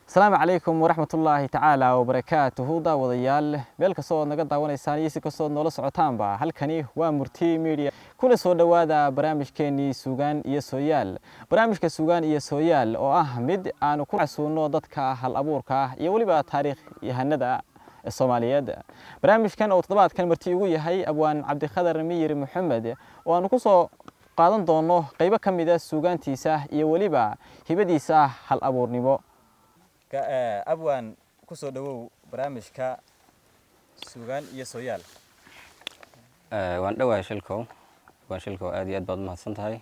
Asalaamu calaykum waraxmatullaahi tacaala wabarakaatuhu. Daawadayaal, meel kastoo ood naga daawanaysaan iyo si kastood noola socotaanba, halkani waa Murti Media. Kuna soo dhowaada barnaamijkeenii Suugaan iyo Sooyaal. Barnaamijka Suugaan iyo Sooyaal oo ah mid aanu ku casuuno dadka hal abuurka ah iyo weliba taariikh yahanada Soomaaliyeed. Barnaamijkan oo toddobaadkan marti ugu yahay abwaan Cabdikhadar Miyir Maxamed, oo aanu kusoo qaadan doono qaybo ka mid a suugaantiisa iyo weliba hibadiisa hal abuurnimo. Abwaan, kusoo dhawow barnaamijka Suugaan iyo Sooyaal. Waan dhowahay, Shilkow. Waan Shilkow, aad iyo aad baad umahadsan tahay.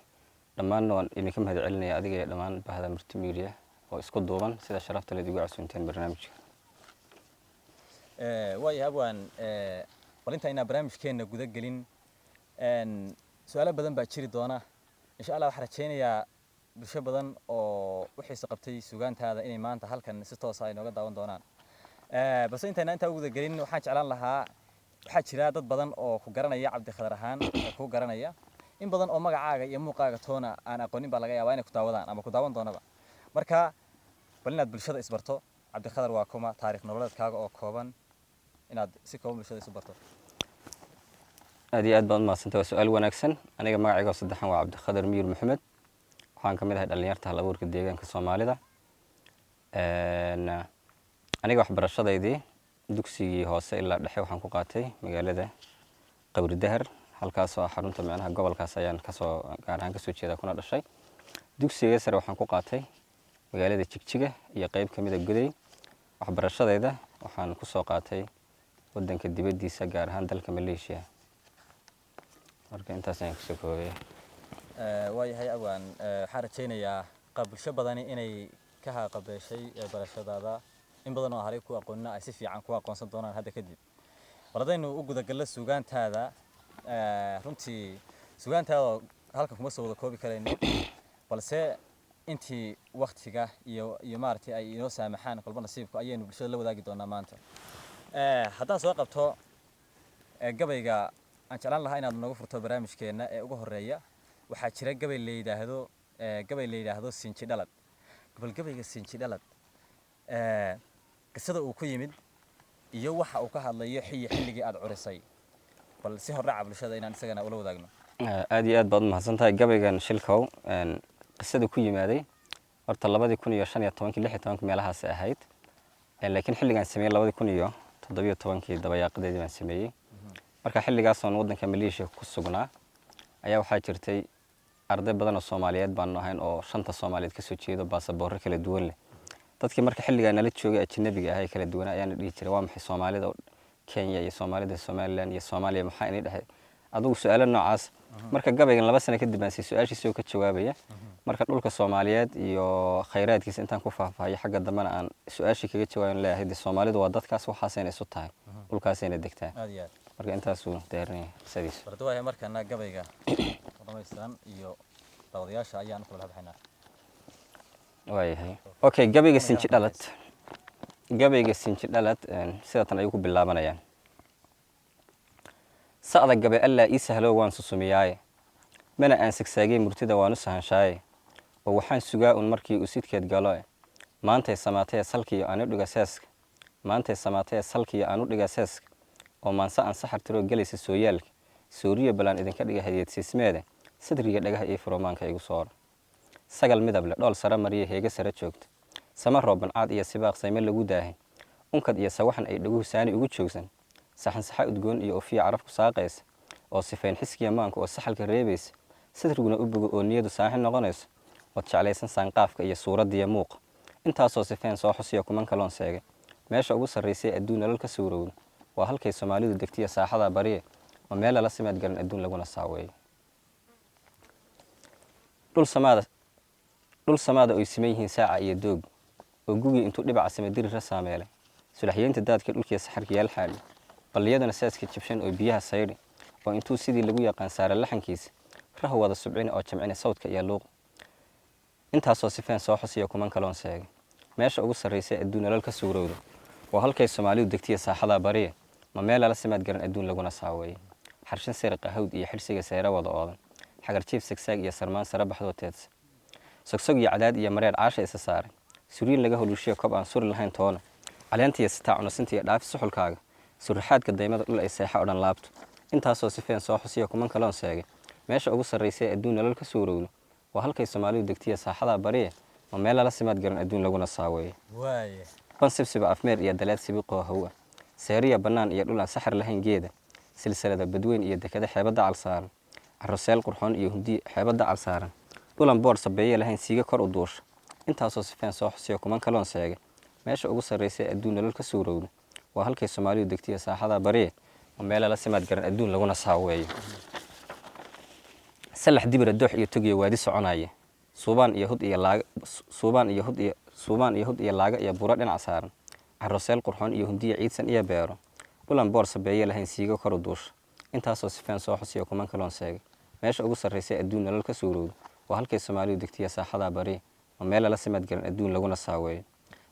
Dhammaanna waan idinka mahad celinaya, adiga iyo dhammaan bahda Murti Media oo isku duuban, sida sharafta leed igu casuunteen barnaamijka. Waayahay abwaan, bal inta aynaa barnaamijkeenna guda gelin, su-aalo badan baa jiri doona insha Allah. Waxaan rajaynayaa bulsho badan oo u xiiso qabtay suugaantaada inay maanta halkan si toosa ay nooga daawan doonaan. Balse intayna intaa u guda gelin, waxaan jeclaan lahaa, waxaa jira dad badan oo ku garanaya Cabdikhadar ahaan oo ku garanaya, in badan oo magacaaga iyo muuqaaga toona aan aqoonin baa laga yaabaa inay ku daawadaan ama ku daawan doonaba. Marka bal inaad bulshada isbarto, Cabdikhadar waa kuma, taariikh nololeedkaaga oo kooban, inaad si kooban bulshada isu barto. Aad iyo aad baad umahadsantahay, waa su-aal wanaagsan. Aniga magacayga saddexan waa Cabdikhadar Miyir Maxamed. Waxaan ka mid ahay dhalinyarta hal abuurka deegaanka Soomaalida. Aniga waxbarashadaydii dugsigii hoose ilaa dhexe waxaan ku qaatay magaalada Qabri Dahar, halkaasoo ah xarunta micnaha gobolkaas ayaan kasoo, gaar ahaan kasoo jeeda kuna dhashay. Dugsiga sare waxaan ku qaatay magaalada Jigjiga iyo qeyb ka mid a Goday. Waxbarashadayda waxaan kusoo qaatay wadanka dibaddiisa, gaar ahaan dalka Malaysia. Marka intaas ayaan kusoo koobaya. Waayahay abwaan, waxaan rajaynayaa qaab bulsho badani inay ka haqabeeshay barashadaada, in badan oo haray ku aqoonina ay si fiican ku aqoonsan doonaan hadda kadib. Bal haddaynu u gudagallo suugaantaada, runtii suugaantaada halkan kuma soo wada koobi karayno, balse intii waktiga iyo maaragtay ay inoo saamaxaan kolba nasiibku ayaynu bulshada la wadaagi doonaa maanta. Haddaan soo qabto gabayga aan jeclaan lahaa inaad noogu furto barnaamijkeenna ee ugu horeeya, waxaa jira gabay la yidhaahdo Sinji Dhalad. Gobol gabayga Sinji Dhalad, qisada uu ku yimid iyo waxa uu ka hadlayo xiyi xilligii aad curisay, bal si hordhaca bulshada inaan isagana ula wadaagno. Aad iyo aad baad umahadsan tahay. Gabaygan, Shilkow, qisada ku yimaaday horta 2015-kii, 16-kii meelahaas ahayd, laakiin xilligaan sameeyey 2017-kii dabayaaqadeedii baan sameeyey. Marka xilligaasoon waddanka Maleeshiya ku sugnaa ayaa waxaa jirtay arday badan oo Soomaaliyeed baanu ahayn, oo shanta Soomaaliyeed kasoo jeedo, baasaboorro kala duwan leh. Dadkii marka xilligaa nala joogay ajnabiga ah ee kala duwanaa ayaana dhihi jiray, "Waa maxay Soomaalida Kenya iyo Soomaalida Somaliland iyo Soomaaliya, maxaa inay dhexe?" Adugu su-aalo noocaas. Marka gabaygan 2 sano kadib baan si su-aashiisa oo ka jawaabaya. Marka dhulka Soomaaliyeed iyo khayraadkiisa intaan ku faahfaahiyo, xagga dambena aan su-aashii kaga jawaaban leeyahay, dee Soomaalidu waa dadkaas, waxaasayna isu tahay, dhulkaasayna degtaa. Aad iyo aad. Marka intaasuu diyaarinaya qisadiisu. Barda waaya, markaana gabayga oo dhamaystiran iyo daawadayaasha ayaan u kala baxaynaa. Waayahay, okay. Gabayga Sinji Dhalad, gabayga Sinji Dhalad sidatan ayuu ku bilaabanayaan. Sa'da gabe allaa ii sahlo, waan susumiyaaye, mana aan sagsaagay murtida, waan u sahanshaaye, oo waxaan sugaa un markii uu sidkeed galo. Maantay samaatee salkiyo aanu dhiga seeska, maantay samaatee salkiyo aanu dhiga seeska, oo maanse aan saxar tiroo gelaysa sooyaalka sooriyo balaan idinka dhiga hadiyad siismeede. Sadriga dhagaha ii furo, maanka igu soora. Sagal midab leh, dhool sare mariya, heega sare joogta, sama roobancaad iyo sibaaq sayme lagu daahin, unkad iyo sawaxan ay dhaguhu saani ugu joogsan, saxansaxa udgoon iyo ofiya caraf ku saaqaysa, oo sifayn xiskiya maanka oo saxalka reebaysa, sadriguna u bogo oo niyadu saaxin noqonayso, ood jeclaysan saanqaafka iyo suuraddiya muuqa. Intaasoo sifeen soo xusiya kuman kaloon seegay, meesha ugu sarraysay adduun nolol ka suurowda waa halkay Soomaalidu degtiya saaxada bariye, oo meel lala simaad garan adduun laguna saaweeyo. Dhul samaada, dhul samaada oy siman yihiin saaca iyo doog, oo gugii intuu dhibaca same dirira saameelay, sulaxyeynta daadka dhulkiya saxarka yaal xaadhi, balliyaduna saaska jabshan oo biyaha saydhi, oo intuu sidii lagu yaqaan saara laxankiisa, rah wada subcina oo jamcina sawdka iyo luuq. Intaasoo sifeen soo xusiya kuman kaloon seegay, meesha ugu sarraysay adduun nolol ka suurowda waa halkay Soomaalidu degtiya saaxada bariye. Ma meel lala simaad garan adduun laguna saaweeyo? Xarshin siriqa hawd iyo xidhsiga seere wada oodan, xagar jiif sigsaag iyo sarmaan sare baxdoo teedsa, sogsog iyo cadaad iyo mareer caasha isa saaray, suriin laga holushiyo kob aan suri lahayn toona, caleentiyo sitaa cunasinta iyo dhaafi suxulkaaga, surraxaadka daymada dhul ay seexa o dhan laabto. Intaasoo sifeen soo xusiya kuman kaloon seegay, meesha ugu sarraysay adduun nolol ka suurowdo waa halkay Soomaalidu degtiya saaxadaa bariye. Ma meel lala simaad garan adduun laguna saaweeyo? Waaye. Ban sibsiba afmeer iyo daleed sibiqoo haw ah, seeriya bannaan iyo dhul aan saxar lahayn geeda, silsilada badweyn iyo dekada xeeba dacal saaran, carroseel qurxoon iyo hundi xeeba dacal saaran, dhulan boor sabeeye lahayn siiga kor u duusha. Intaasoo sifeen soo xusiya kuman kaloon seegay, meesha ugu sarraysay adduun nolol ka suurowda waa halkay Soomaalidu degtiya saaxadaa bariye. Ma meel lala simaad garan adduun laguna saaweeyo? Salax dibira doox iyo togiyo waadi soconaya, suubaan iyo hud iyo laaga, suubaan iyo hud iyo suubaan iyo hud iyo laaga iyo buro dhinac saaran, carroseel qurxoon iyo hundiya ciidsan iyo beero, dhulan boor sabeeye lahayn siigo kor u duusha. Intaasoo sifeen soo xusiya kuman kaloon seegay, meesha ugu sarraysay adduun nolol ka suurowda waa halkay Soomaalidu degtiya saaxadaa bariye. Ma meel lala simaad garan adduun laguna saaweeyo?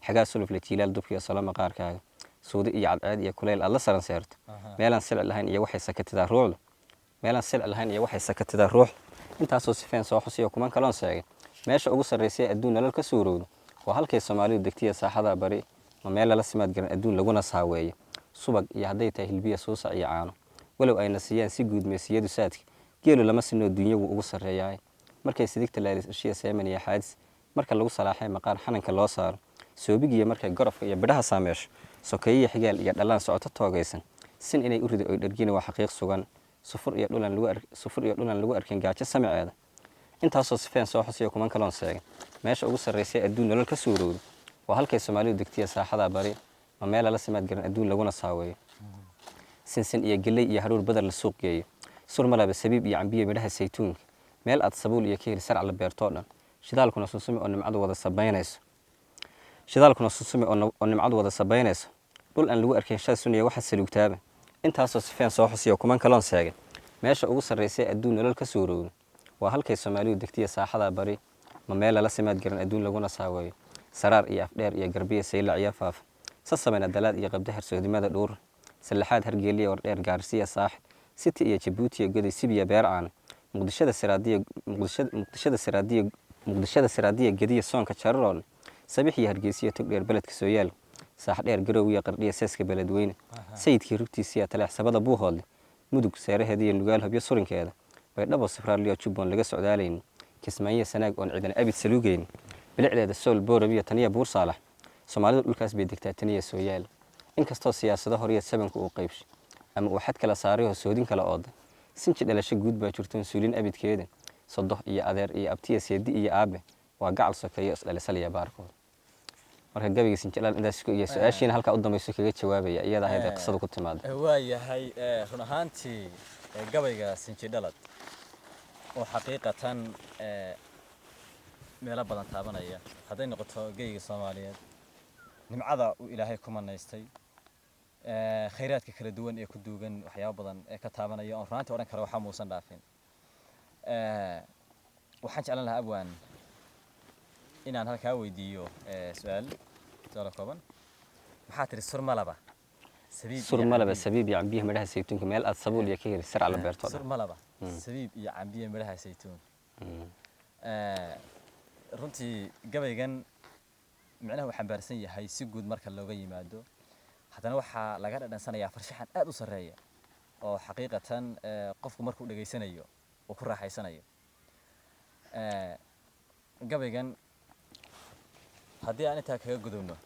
Xagaa sulufle jiilaal dubkiyo solo maqaarkaaga, suudi iyo cadceed iyo kulayl aad la saran seerto, meelaan silci lahayn iyo waxay sakatidaa ruucdu, meelaan silci lahayn iyo waxay sakatidaa ruux. Intaasoo sifeen soo xusiyo kuman kaloon seegay, meesha ugu sarraysay adduun nolol ka suurowda waa halkay Soomaalidu degtiya saaxadaa bari. Ma meel lala simaad garan adduun laguna saaweeyo? Subag iyo hadday tahay hilbiya suusac iyo caano, walow ayna siiyaan si guud meesiyadu saadka, geelu lama sinoo dunyagu ugu sarreeyaay. Markay sidigta laalishiya seeman iyo xaadis, marka lagu salaaxay maqaar xananka loo saaro, soobigiyo markay gorofka iyo bidhaha saameesho, sokeeyiyo xigaal iyo dhallaan socoto toogaysan, sin inay u rido oy dhergina waa xaqiiq sugan. Sufur iyo dhulan lagu sufur iyo dhulan lagu arkin gaajo samaceeda. Intaasoo sifeen soo xusiyo kuman kaloon seegay, meesha ugu sarraysay adduun nolol ka suurowda waa halkay Soomaalidu degtiya saaxadaa bari. Ma meel lala simaad garan adduun laguna saaweeyo? Sinsin iyo geley iyo haruur badar la suuq geeyo, sur malaba sabiib iyo cambiyo midhaha saytuunka, meel aad sabuul iyo ka heli sarc la beertoo dhan, shidaalkuna sunsumi oo nimcadu wada sabaynayso, shidaalkuna sunsumi oo nimcadu wada sabaynayso, dhul aan lagu arkayn shay suniya waxa saluugtaaba. Intaasoo sifeen soo xusiyo kuman kaloon seegay, meesha ugu sarraysay adduun nolol ka suurowda waa halkay Soomaalidu degtiya saaxadaa bari. Ma meel lala simaad garan adduun laguna saaweeyo? Saraar iyo afdheer iyo garbiya saylac iyo faafa, sasamena dalaad iyo qabda harsoodimada dhuur, sallaxaad hargeeliya wardheer gaarsiya saaxil, City iyo Jabuuti iyo Goday Sibiya beer caana, Muqdishada siraadiya, Muqdishada siraadiya, Muqdishada siraadiya gediya soonka jararoole, Sabix iyo Hargeysiya Togdheer beledka Sooyaal, Saax dheer Garow iyo Qardhiya seeska Beledweyne, Sayidkii rugtiisiya Taleexsabada Buuhoodle, Mudug seeraheeda iyo Nugaal hobyo surinkeeda, Baydhabo Sifraarliyo Jubboon laga socdaalaynin, Kismaayo Sanaag oon ciidan abid saluugeynin bilicdeeda, Sool Boorab iyo taniya Buur Saalax, Soomaalidu dhulkaas bay degtaa taniya Sooyaal. Inkastoo siyaasado horiya sabanku uu qaybshay ama uu xad kala saaray oo soodin kala ooday, sinji dhalasho guud baa jirtoon suulin abidkeeda. Sodoh iyo adeer iyo abtiya seedi iyo aabe waa gacal sokeeyo isdhalisaliya baarkood. Marka gabayga sinjidhal intaas iyo su-aashiina halkaa u dambayso kaga jawaabaya iyada ahayd ee qisadu ku timaada. Waayahay, run ahaantii gabayga sinjidhalad oo xaqiiqatan meelo badan taabanaya, hadday noqoto geyga Soomaaliyeed, nimcada uu Ilaahay ku manaystay, khayraadka kala duwan ee ku duugan, waxyaabo badan ee ka taabanaya oon runaantii odhan kara waxaa muusan dhaafin. Waxaan jeclan lahaa, abwaan, inaan halkaa weydiiyo su-aal su-aalo kooban. Maxaa tiri? Surmalaba sabiib iyo Surmalaba cambiye. Sabiib iyo cambiyaha midhaha saytuunka, meel aad sabuul iyo ka heli sarca la beerto dhan. Surmalaba sabiib iyo cambiye midhaha saytuunka. Runtii gabaygan micnaha uu xambaarsan yahay si guud marka looga yimaado, haddana waxaa laga dhadhansanayaa farshaxan aad u sarreeya oo xaqiiqatan qofku markuu dhegaysanayo uu ku raaxaysanayo. Gabaygan haddii aan intaa kaga gudubno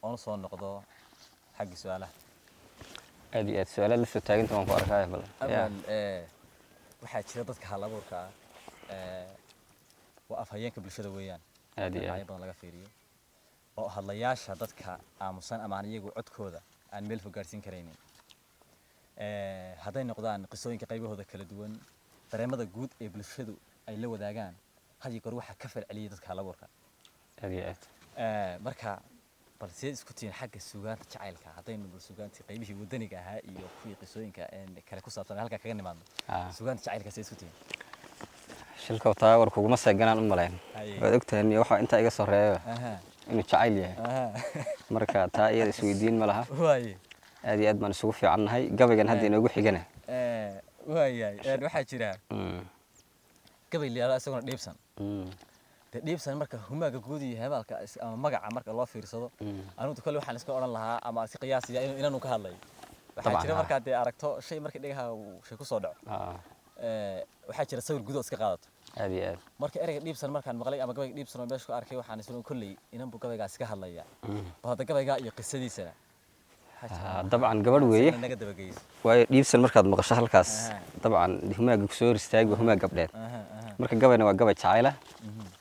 oon soo noqdo xaggii su-aalaha. Aad iyo aad su-aalaad la soo taaganta waan ku arkaya bal ya. Awal waxaa jira dadka hal abuurka ah waa afhayeenka bulshada weeyaan, Aad iyo dhinacyo aad. badan laga fiiriyo oo hadlayaasha dadka aamusan ama aan iyagu codkooda aan meel fog gaarsiin karaynin. Hadday noqdaan qisooyinka qaybahooda kala duwan, dareemada guud ee bulshadu ay la wadaagaan, had iyo goor waxaa ka falceliyay dadka hal abuurka. Aad iyo aad. Marka bal see isku tihiin xagga suugaanta jacaylka, haddaynu bal suugaantii qaybihii wadaniga ahaa iyo kuwii qisooyinka kale ku saabsan halkaa kaga nimaadno, suugaanta jacaylka see isku tihiin? Shilkow taa war kuguma seeganaan u malayn. Haye. Waad ogtahay niyo waxaa intaa iga soreeya. Inuu jacayl yahay. Marka taa iyada isweydiin ma laha. Aad iyo aad baan isugu fiicannahay. Gabaygan hadda inoogu xigana. Waayahay, waxaa jira gabay la yidhahdo isaguna Dhiibsan. Dee Dhiibsan marka humaaga guud iyo heebaalka ama magaca marka loo fiirsado, anigu kolle waxaan iska odhan lahaa ama iska qiyaasaya inuu inanu ka hadlayo. Waxaa jira markaad dee aragto shay, marka dhegaha uu shay kusoo dhaco, waxaa jira sawir guud oo iska qaadato. Aad iyo aad. Marka ereyga Dhiibsan markaan maqlay ama gabayga Dhiibsan oo meesha ku arkay, waxaan isla kolley inan buu gabaygaasi ka hadlaya. Bal hadda gabaygaa iyo qisadiisana waxaa jira Dabcan gabadh weeye. Sina naga dabageyso. Waayo Dhiibsan markaad maqasho halkaas, dabcan humaaga kusoo hor istaagi waa humaag gabdheed. Aha, aha. Marka gabayna waa gabay jacayla,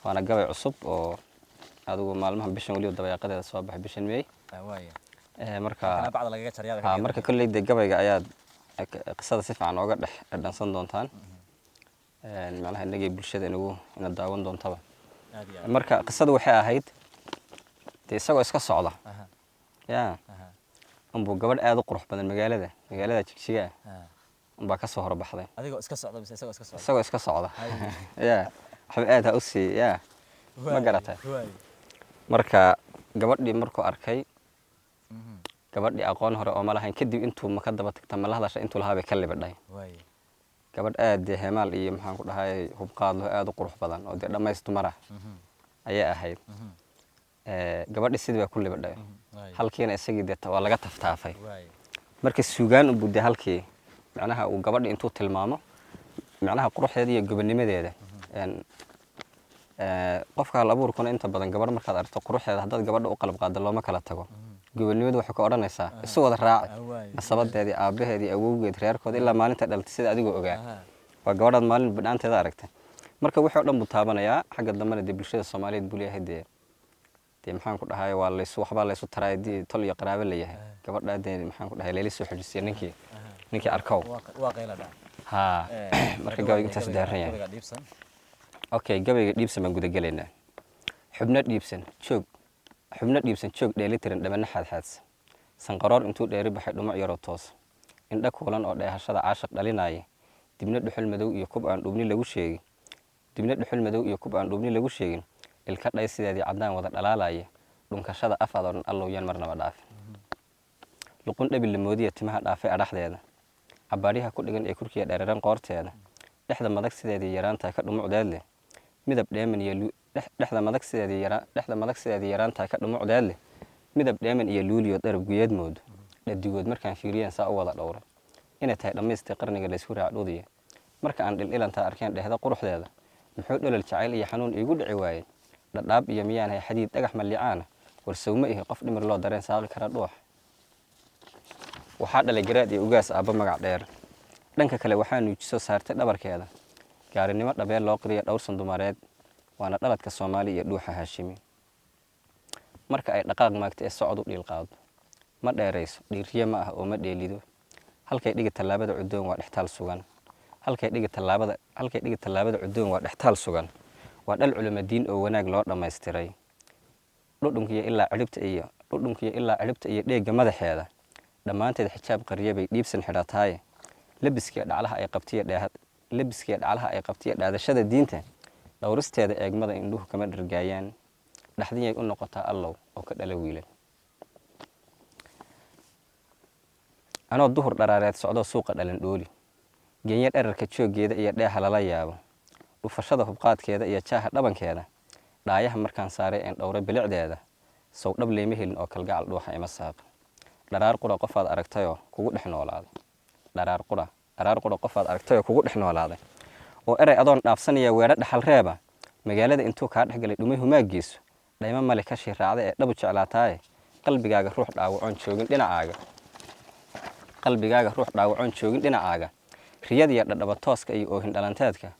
waana gabay cusub oo adigu maalmahan bishan weliba dabayaaqadeeda soo baxay, bishan Meey. Waaya. Marka kana bacda lagaga jaryaada. Marka kolley dee gabayga ayaad qisada si fiican ooga dhex dhadhansan doontaan. Macnaha inagay bulshada inagu ina daawan doontaba. Aad iyo aad. Marka qisadu waxay ahayd dee isagoo iska socda ya unbuu gabadh aad u qurux badan magaalada Jigjiga ah unbaa ka soo horbaxday. Adigoo iska socda mise isagoo iska socda? Isagoo iska socda ya, waxba aad ha u sii ya, ma garatay? Waay. Marka gabadhii markuu arkay, gabadhii aqoon hore ooma lahayn. Kadib intuu maka daba tagta, ma la hadasha intuu lahaa bay ka libadhay. Gabadh aad dee heemaal iyo maxaan ku dhahay hubqaadlo aad u qurux badan oo dee dhammays dumar ah ayay ahayd. Gabadhii sidii baa ku libadhay. Halkiina isagii dee waa laga taftaafay. Marka suugaan unbuu dee halkii macnaha uu gabadhi intuu tilmaamo macnaha quruxdeeda iyo gobonimadeeda. Qofka hal abuurkuna inta badan gabadh markaad aragto quruxdeeda, haddaad gabadha u qalab qaaddo looma kala tago. Gobonimadu waxay ka odhanaysaa isu wada raaci. Nasabadeedii, aabbaheedii, awowgeed, reerkooda, ilaa maalinta dhalatay sida adigoo ogaa. Waa gabadhaad maalin bidhaanteeda aragtay. Marka wixii oo dhan buu taabanayaa. Xagga dambena dee bulshada Soomaaliyeed buu leeyahay dee maxaan ku dhahay, waa laysu waxbaa laysu taraa dee tol iyo qaraabo leeyahay. Gabadhaa dee maxaan ku dhahay layla soo xidhiisiya ninkii arkow. Waa qayla dha. Haa, marka gabayga intaas daaran yahay. Gabayga Dhiibsan. Okay, gabayga Dhiibsan baan guda gelaynaa. Xubno Dhiibsan joog, xubno Dhiibsan joog dheelitiran, dhabana xaadxaadsan, sanqaroor intuu dheeri baxay, dhumuc yaroo toos, indha kuulan oo dheehashada caashaq dhalinaya, dibna dhuxul madow iyo kub aan dhubni lagu sheegin, dibna dhuxul madow iyo kub aan dhubni lagu sheegin, ilka dhay sideedii caddaan wada dhalaalaya, dhunkashada afaad oo dhan allow yaan marnaba dhaafin, luqun dhabi lamoodiya, timaha dhaafay adhaxdeeda, cabaadyaha ku dhigan ee kurkiya dhereeran, qoorteeda dhexda madag sideedii yaraantahay ka dhumucdeed leh, midab dheeman iyo dhexda madag sideedii yara dhexda madag sideedii yaraantahay ka dhumucdeed leh, midab dheeman iyo luuliyo darab guyeed moodo, dhadigood markaan fiiriyeen saa u wada dhowray inay tahay dhammaystii qarniga laysku raacdhuudiya. Marka aan dhildhilantaa arkeen dhehda quruxdeeda, muxuu dholol jacayl iyo xanuun iigu dhici waayey? Dhadhaab iyo miyaanahay xadiid dhagax mallicaana? Warsowma ihi qof dhimir loo dareen saaqi kara dhuux? Waxaa dhalay garaad iyo ugaas aabba magac dheer. Dhanka kale waxaa nuujiso saartay dhabarkeeda gaarinimo dhabeel loo qiriya dhowrsan dumareed, waana dhaladka Soomaali iyo dhuuxa Haashimi. Marka ay dhaqaaq maagto ee socod u dhiil qaado, ma dheerayso, dhiiriye ma ah oo ma dheelido. Halkay dhigi tallaabada cudoon waa dhextaal sugan, halkay dhigi tallaabada, halkay dhigi tallaabada cudoon waa dhextaal sugan. Waa dhal culimadiin oo wanaag loo dhammaystiray. Dhudhunkiyo ilaa ciribta iyo dhudhunkiyo ilaa ciribta iyo dheegga madaxeeda dhammaanteed xijaab qarya bay Dhiibsan xidhataaye. Labiskiya dhaclaha ay qabtiya dheeha, labiskiya dhaclaha ay qabtiya dhaadashada diinta dhowristeeda, eegmada indhuhu kama dhargaayaan. Dhaxdiyay u noqotaa allow oo ka dhala wiilan. Anoo duhur dharaareed socdoo suuqa dhalin dhooli geenya, dherarka jooggeeda iyo dheeha lala yaabo, dhufashada hubqaadkeeda iyo jaaha dhabankeeda, dhaayaha markaan saaray een dhowray bilicdeeda, sow dhab leyma helin oo kalgacal dhuuxa ima saaqa. Dharaar qura qofaad aragtayoo kugu dhex noolaaday, dharaar qura, dharaar qura qofaad aragtayoo kugu dhex noolaaday oo erey adoon dhaafsanaya weedho dhaxal reeba, magaalada intuu kaa dhex galay dhumay humaagiisu, dhaymo male kashii raacday ee dhabu jeclaataaye. Qalbigaaga ruux dhaawacoon joogin dhinacaaga, qalbigaaga ruux dhaawacoon joogin dhinacaaga, riyadiyo dhadhaba tooska iyo oohin dhalanteedka,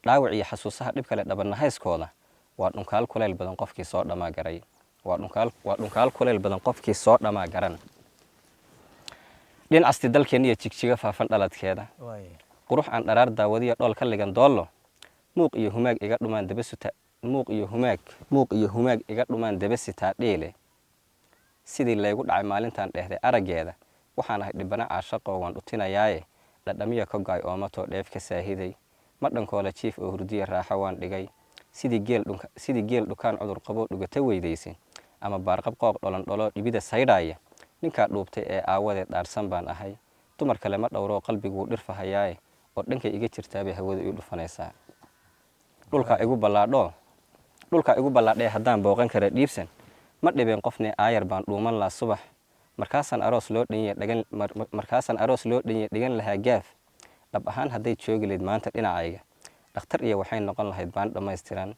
dhaawac iyo xasuusaha dhib kale dhabanahayskooda, waa dhunkaal kulayl badan qofkii soo dhamaa garay, waa dhunkaal kulayl badan qofkii soo dhamaa garan. Dhinacasti dalkeenna iyo Jigjiga faafan dhaladkeeda, qurux aan dharaar daawadiya dhool ka ligan doollo, muuq iyo humaag iga dhumaan daba suta, muuq iyo humaag, muuq iyo humaag iga dhumaan daba sitaa dhiile. Sidii laygu dhacay maalintaan dheehday araggeeda, waxaan ahay dhibana caashaqoo waan dhutinayaaye. Dhadhamiya ka go'ay oomatoo dheef ka saahiday, ma dhankoola jiif oo hurdiya raaxo waan dhigay, sidii geel dhunka, sidii geel dhukaan cudur qaboo dhugata weydaysin. Ama baarqab qooq dholan dholo dhibida saydhaaya, ninkaa dhuubtay ee aawadeed dhaarsan baan ahay. Dumar kale ma dhowroo, qalbiguu dhirfahayaaye, oo dhankay iga jirtaabay hawada ii dhufanaysaa. Dhulkaa igu ballaadhoo, dhulkaa igu ballaadhee, haddaan booqan kara Dhiibsan ma dhibeen qofne. Aayar baan dhuuman laa subax, markaasaan aroos loo dhanye dhagan, markaasaan aroos loo dhanye dhigan lahaa gaaf. Dhab ahaan hadday joogi lahayd maanta dhinacayga, dhakhtar iyo waxay noqon lahayd baan dhammaystiran.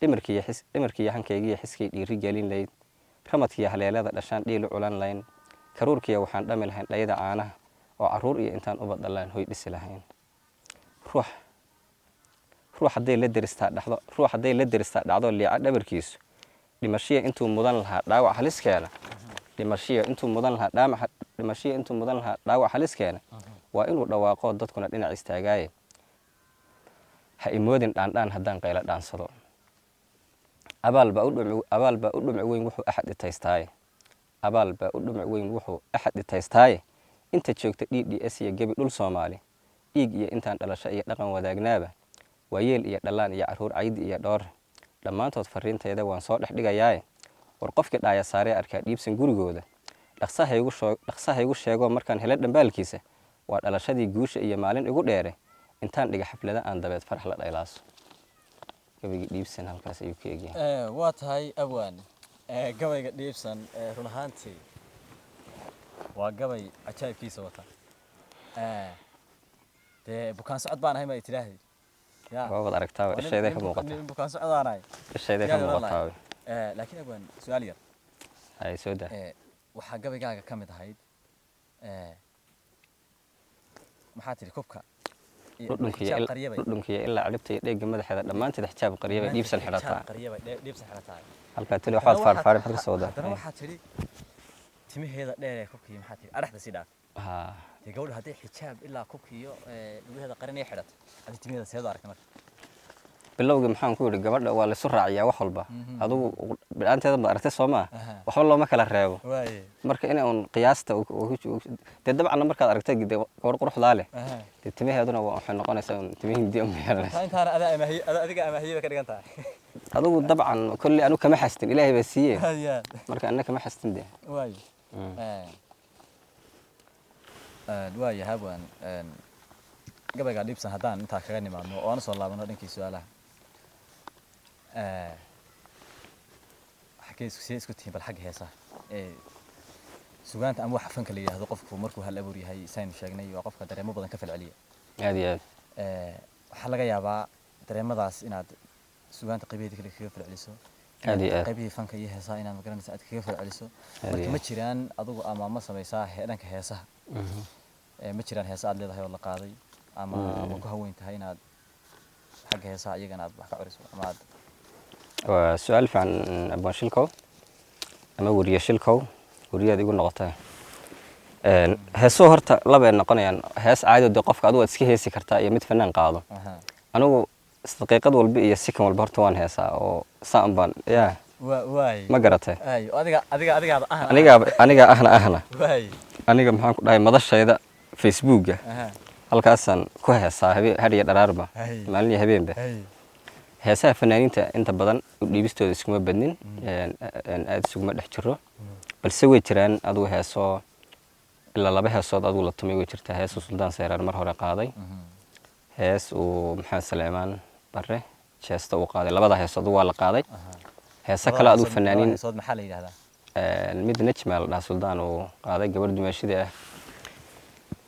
Dhimirkiiyo xis, dhimirkiiyo hankaygiiyo xiskay dhiiri gelin lahayd. Ramadkiiyo haleelada dhashaan dhiilu culan lahayn. Karuurkiiyo waxaan dhami lahayn dhayada caanaha, oo carruur iyo intaan ubad dhallaan hoy dhisi lahayn. Ruux hadday la deristaa dhacdo, ruux hadday la deristaa dhacdo liica dhabarkiisu, dhimashiya intuu mudan lahaa dhaawac haliskeena, dhimashiya intuu mudan lahaa dhaawac, dhimashiya intuu mudan lahaa dhaawac haliskeena, waa inuu dhawaaqo dadkuna dhinac istaagaaye. Ha imoodin dhaandhaan haddaan qaylo dhaansado. Abaal baa u dhumci, abaal baa u dhumci weyn wuxuu axad dhitaystaaye, abaal baa u dhumci weyn wuxuu axad dhitaystaaye. Inta joogta DDS iyo gebi dhul Soomaali, dhiig iyo intaan dhalasho iyo dhaqan wadaagnaaba, waayeel iyo dhallaan iyo carruur, caydi iyo dhoor, dhammaantood fariintayda waan soo dhex dhigayaaye. War qofkii dhaaya saaree arkaa Dhiibsan gurigooda, dhaqsa haygu sheego markaan helo dhambaalkiisa. Waa dhalashadii guusha iyo maalin igu dheere, intaan dhiga xaflada aan dabeed farax la dhaylaaso. Gabaygii Dhiibsan halkaas ayuu ka egyahay. Waa tahay, abwaan. Gabayga Dhiibsan run ahaantii waa gabay cajaa'ibkiisa wata. Dee bukaan socod baan ahay ma tidhaahdi ya? Waad aragtaa, ishayday ka muuqataa. Nin bukaan socdaanahay. Ishayday ka muuqataa. Laakiin abwaan, su-aal yar. Hay, soo daa. Waxaa gabaygaaga ka mid ahayd, maxaa tidhi, kubka dhudhunkiyo dhudhunkiyo ilaa ciribta iyo dheegga madaxeeda dhammaanteed xijaab qaryabay Dhiibsan xidhataa. Qaryabay Dhiibsan xidhataa. Halkaa tali waxaad faarfaaray, maxaad ka soo wadaa? Haddana waxaa tidhi timaheeda dheer ee kubkiyo, maxaa tidhi, adhaxda sii dhaaf. Dee gabadhu hadday xijaab ilaa kubkiyo lugaheeda qarinaya xidhato, adi timaheeda seedu aragtay marka? Bilowgii maxaan ku yidhi? Gabadha waa laysu raaciyaa wax walba. Adigu bidhaanteeda baad aragtay, soo maa? Waxba looma kala reebo. Marka in uun qiyaasta dee dabcanna markaad aragtay dee gabadh quruxdaa leh, dee timaheeduna waxay noqonaysaa un timo Hindi uma yeelanaysa. Taa intaana adaa amaahiye, adiga amaahiyada ka dhigan tahay. Adigu dabcan kolley anu kama xastin, Ilaahay baa siiye. Marka anna kama xastin dee. Waaye waaya habwan, gabaygaa Dhiibsan haddaan intaa kaga nimaadno oo aan soo laabano dhankii su-aalaha, xaggee isku see isku tihiin bal xagga heesaha ee sugaanta ama waxa fanka la yidhaahdo? Qofku markuu hal abuur yahay, saynu sheegnay, waa qofka dareemo badan ka falceliya. Aad iyo aad. Waxaa laga yaabaa dareemadaas inaad sugaanta qaybaheeda kale kaga falceliso, Aad iyo aad. qaybihii fanka iyo heesaha inaad magaranaysa aad kaga falceliso. Aad Marka iyo ma aad. jiraan adigu ama ma samaysaa dhanka heesaha? Ma jiraan heesa aad leedahay oo la qaaday, ama ma ku haweyn tahay inaad xagga heesaha iyagana aad wax ka curiso ama aad? Waa su-aal fiican, abwaan Shilkow ama weriye Shilkow, weriyaad igu noqotay. Heesuhu horta labay noqonayaan: hees caadi oo dee qofka adigu waad iska heesi kartaa, iyo mid fanaan qaado. Anigu daqiiqad walba iyo sikan walba horta waan heesaa, oo saan baan ya. Waay. Ma garatay? Ay, adiga adiga adigaaba ahna. Aniga aniga ahna ahna. Waay. Aniga maxaan ku dhahay, madashayda Facebooka halkaasaan ku heesaa habeen har iyo dharaarba, maalin iyo habeenba. Heesaha fanaaniinta inta badan u dhiibistooda iskuma badnin, aad isuguma dhex jiro, balse way jiraan adigu heeso ilaa laba heesood adigu la tumay way jirtaa. Heesuu Suldaan Seyraar mar hore qaaday, hees uu Maxamed Saleymaan Barre Jeesta uu qaaday. Labada heesood waa la qaaday. Heese kale adigu fanaaniin Heesood maxaa la yidhahdaa? Mid Nejma la dhaha, Suldaan uu qaaday, gabar dumaashida ah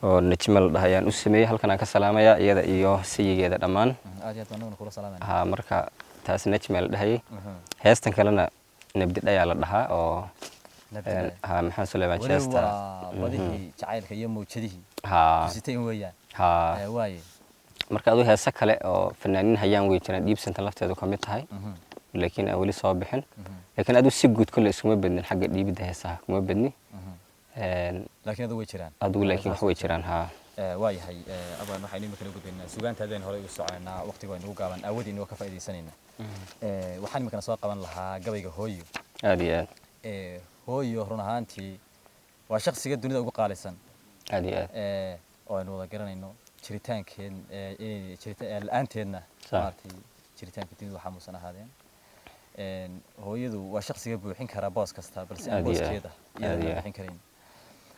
oo Nejma la dhaha ayaan u sameeyey. Halkan aan ka salaamayaa iyada iyo sayigeeda dhammaan. Aad iyo aad baan anaguna kula salaamayna. Ha, marka taas Nejma la dhahayay. Heestan kalena Nabdidhayaa la dhahaa oo Nabdidhaya. Ha, Maxamed Suleymaan Weli Jeesta. waa badihii jacaylka iyo mawjadihii kusitay in weeyaan. Waaye. Marka aduu heese kale oo fanaaniin hayaan way jiraan, Dhiibsanta lafteedu ka mid tahay, laakiin aan weli soo bixin. Laakiin aduu si guud kolle iskuma badnin xagga dhiibidda heesaha, kuma badni. Laakiin adu way jiraan. Adigu laakiin wax way jiraan, ha. Waa yahay, abaan, waxaynu imika la gudbaynaa sugaantaadeen horey ugu soconaynaa, waqtiga waynu ugu gaaban aawadiina waa ka faa'iidaysanaynaa. Waxaan imikana soo qaban lahaa gabayga Hooyo. Aad iyo aad. Hooyo run ahaantii waa shakhsiga dunida ugu qaalisan. Aad iyo aad. Oo aynu wada garanayno jiritaankeed, inay la-aanteedna maaragtay jiritaanka dunida waxaa muusan ahaadeen. Hooyadu waa shakhsiga buuxin karaa boos kasta, balse aan Aad iyo aad. booskeeda iyada Aad la iyo aad. buuxin karayn.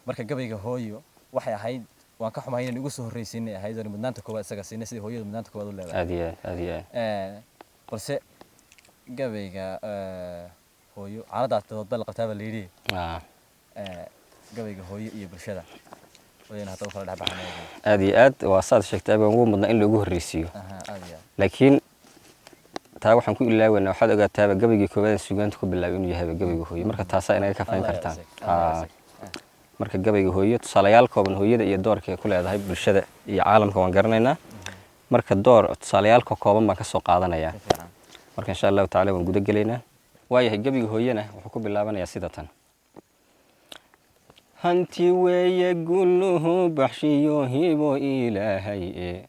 Marka gabayga hooyo waxay ahayd, waan ka xumahay inaan ugu soo horreysiinay ahayd oon mudnaanta koowaad isaga siinay, sidii hooyadu mudnaanta koowaad u leedahay. Aad iyo aad, aad iyo aad. Balse gabayga hooyo caanadaas dood baa la qabtaa baa la yidhi. Gabayga hooyo iyo bulshada wayna hadda u kala dhex baxnay. Aad iyo aad, waa saad sheegtay, baan ugu mudnaa in loogu horreysiiyo. Aha, aad iyo aad. Laakiin taa waxaan ku ilaaweynaa, waxaad ogaataaba gabaygii koowaad ee suugaanta ku bilaabay inuu yahayba gabayga hooyo, marka taasaa inaga kafayn Allah kartaan. yaczik, Allah yaczik. Marka gabayga hooyo tusaalayaal kooban, hooyada iyo doorka ay ku leedahay bulshada iyo caalamka waan garanaynaa, marka door tusaalayaal ka kooban baan ka soo qaadanayaa. Si fiican. Marka insha Allahu tacaala waan guda gelaynaa. Waayahay, gabayga hooyana wuxuu ku bilaabanayaa sida tan: hanti weeye gulluhu baxshiyo hibo Ilaahay e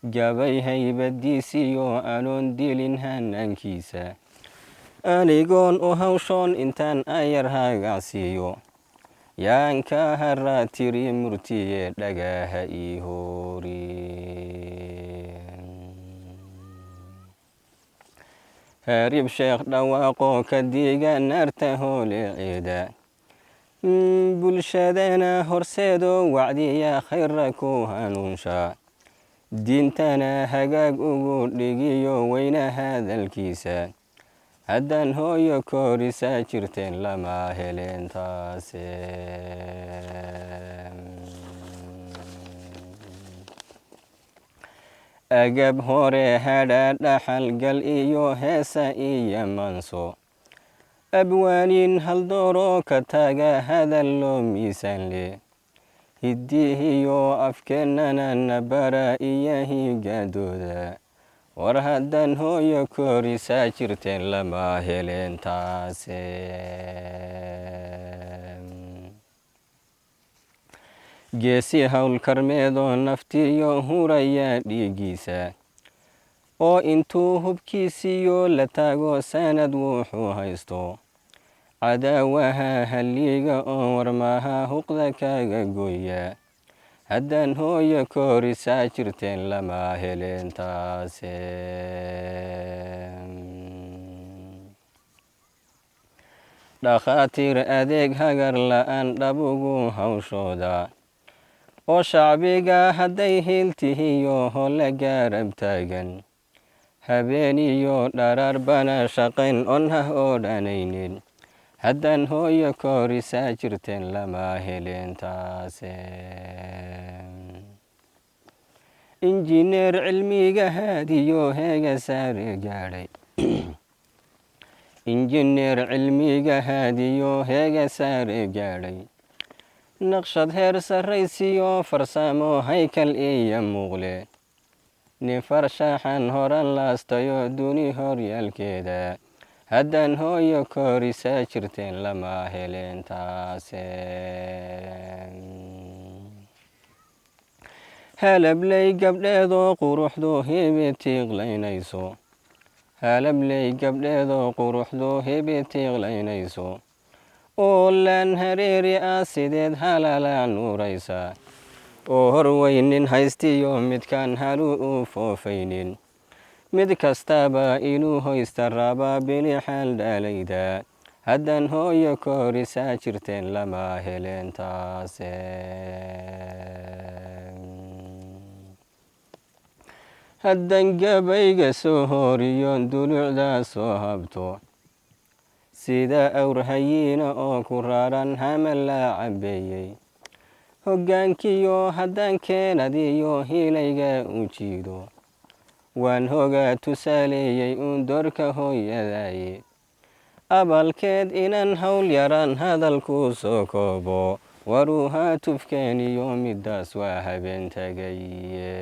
gabay haybadiisiyo anoon dilin hanaankiisa, anigoon u hawshoon intaan ayar hagaacsiiyo, yaan ka haraa tiri murtiye dhagaha ii hoori. Harib sheekh dhawaaqoo ka diga naarta hooleceeda, bulshadana horseedoo wacdiya khayra ku hanuunsha, diintana hagaag ugu dhigiyo weyna hadalkiisa, haddaan hooyo korisaa jirteen lama heleen taase. Agab hore hadha dhaxal gal iyo heesa iyo manso, abwaanin haldooroo ka taga hadal loo miisaan leh, hiddihiyo afkeennana nabara iyo higaadooda, war haddaan hooyo korisaa jirteen lama heleen taase. Geesi hawl karmeedoo naftiyo huraya dhiiggiisa, oo intuu hubkiisiyo la taago sanad wuxuu haysto, cadaawaha halliga oo warmaha huqda kaga gooya, haddaan hooyo korisaa jirteen lama heleen taase. Dhakhaatiir adeeg hagar la'aan dhabugu hawshooda, oo shacbiga hadday hiiltihiyo holle garab taagan, habeeniyo dharaar bana shaqayn on hah odhanaynin, haddaan hooyo korisaa jirteen lama heleen taase. Injineer cilmiga haadiyo heega saare gaadhay, injineer cilmiga haadiyo heega saare gaadhay, naqshad heer sarraysiyo farsamo haykal iyo muuqle, nin farshaxan horan laastayo duni horyaalkeeda, haddaan hooyo korisaa jirteen lama heleen taase. Halabley gabdheedoo quruxdu hibitiiqlaynayso, halabley gabdheedoo quruxdu hibitiiqlaynayso, oo laan hareeri ah sideed halala nuuraysa, oo horweynin haystiyo midkaan halu u foofaynin, mid kastaba inuu hoysta rabaa bilixaal dhalayda, haddaan hooyo korisaa jirteen lama heleen taase. Haddaan gabayga soo horiyo dulucdaa soo habto, sida awr hayiina oo ku raran hama la cabeeyey, hoggaankiyo haddaan keenadiyo hiilayga u jiido, waan hogaa tusaaleeyey uun doorka hooyadaye, abalkeed inaan hawl yaraan hadalkuu soo koobo, waruuhaa tufkeeniyo middaas waa habeen tagaye.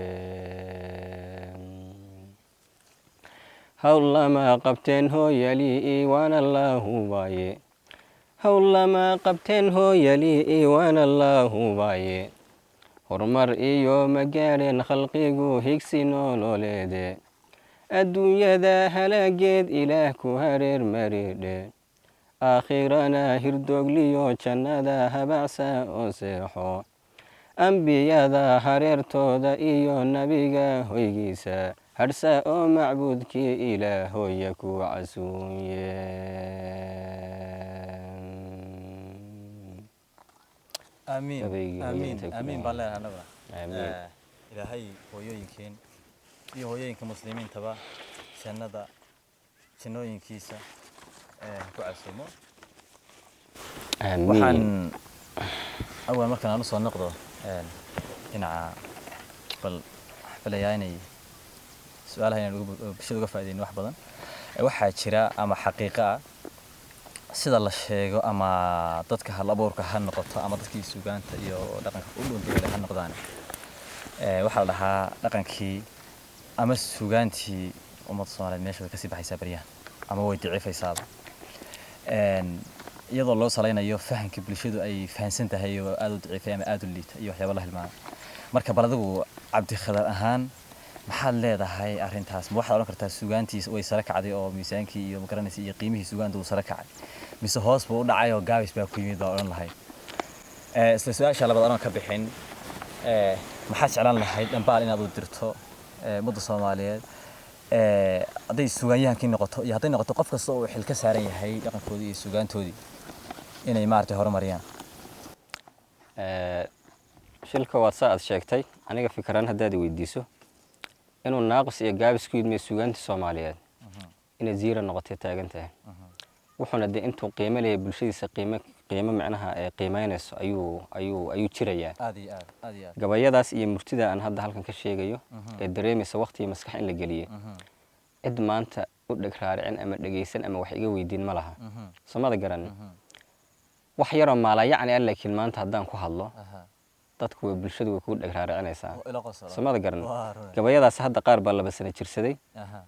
Hawl lama qabteen hooyalii waana la hubaaye, hawl lama qabteen hooyalii waana la hubaaye, horumar iyo ma gaadheen khalqigu higsi nololeede, adduunyada halaageed Ilaah ku hareer maridhe, aakhirana hirdoogliyo jannada habacsa oo seexo, ambiyada hareertooda iyo nebiga hoygiisa, Hadhsa oo macbuudkii Ilaahooya ku casuunye. Aamiin. Gabaygii aamiin hooyooyinka ku aamiin dhawaaqay. Baan leenahay annaguna. Aamiin. Ilaahay hooyooyinkeen iyo hooyooyinka muslimiintaba jannada jannooyinkiisa ha ku casuumo. Aamiin. Waxaan awal markaan aan usoo noqdo dhinaca, bal waxaan filayaa inay su-aalaha inaan bulshada uga faa'iideyno wax badan. Waxaa jira ama xaqiiqo ah, sida la sheego, ama dadka hal abuurka ha noqoto ama dadkii suugaanta iyo dhaqanka u dhuunduleela ha noqdaan, waxaa la dhahaa dhaqankii ama suugaantii ummadda Soomaaliyeed meesha way kasii baxaysaa baryahan ama way daciifaysaaba. Iyadoo loo salaynayo fahamka bulshadu ay fahansan tahay oo aad u daciifay ama aad u liita iyo waxyaabo la hilmaama. Marka bal adigu Cabdikhadar ahaan maxaad leedahay arrintaas? Ma waxaad odhan kartaa suugaantiisa way sare kacday oo miisaankii iyo magaranaysa iyo qiimihii suugaanta uu sare kacay, mise hoos buu u dhacay oo gaabis baa ku yimid baa odhan lahayd? Isla su-aasha labaad anoon ka bixin, maxaad jeclaan lahayd dhambaal inaad u dirto ummadda Soomaaliyeed, hadday suugaanyahankii noqoto iyo hadday noqoto qof kasta oo uu xil ka saaran yahay dhaqankoodii iyo suugaantoodii inay maaragtay horumariyaan? Shilka waad saa aad sheegtay. Aniga fikiraan haddaad i weydiiso, inuu naaqis iyo gaabis ku yidmay suugaanta Soomaaliyeed inay zero noqotay taagan tahay. Wuxuuna dee intuu qiimo leeyahay bulshadiisa qiimo micnaha ee qiimeynayso ayuu jirayaa. Aad iyo aad, aad iyo aad. Gabayadaas iyo murtida aan hadda halkan ka sheegayo ee dareemaysa waqti iyo maskax in la geliyey, cid maanta u dheg raaricin ama dhegeysan ama wax iga weydiin ma laha. Somada garan, wax yaroo maalayacni ah, laakiin maanta haddaan ku hadlo dadku way bulshadu way kugu dheg raaricinaysaa. Oo ila qosolo. Somada garan. Waa run. Gabayadaas hadda qaar baa 2 sano jirsaday.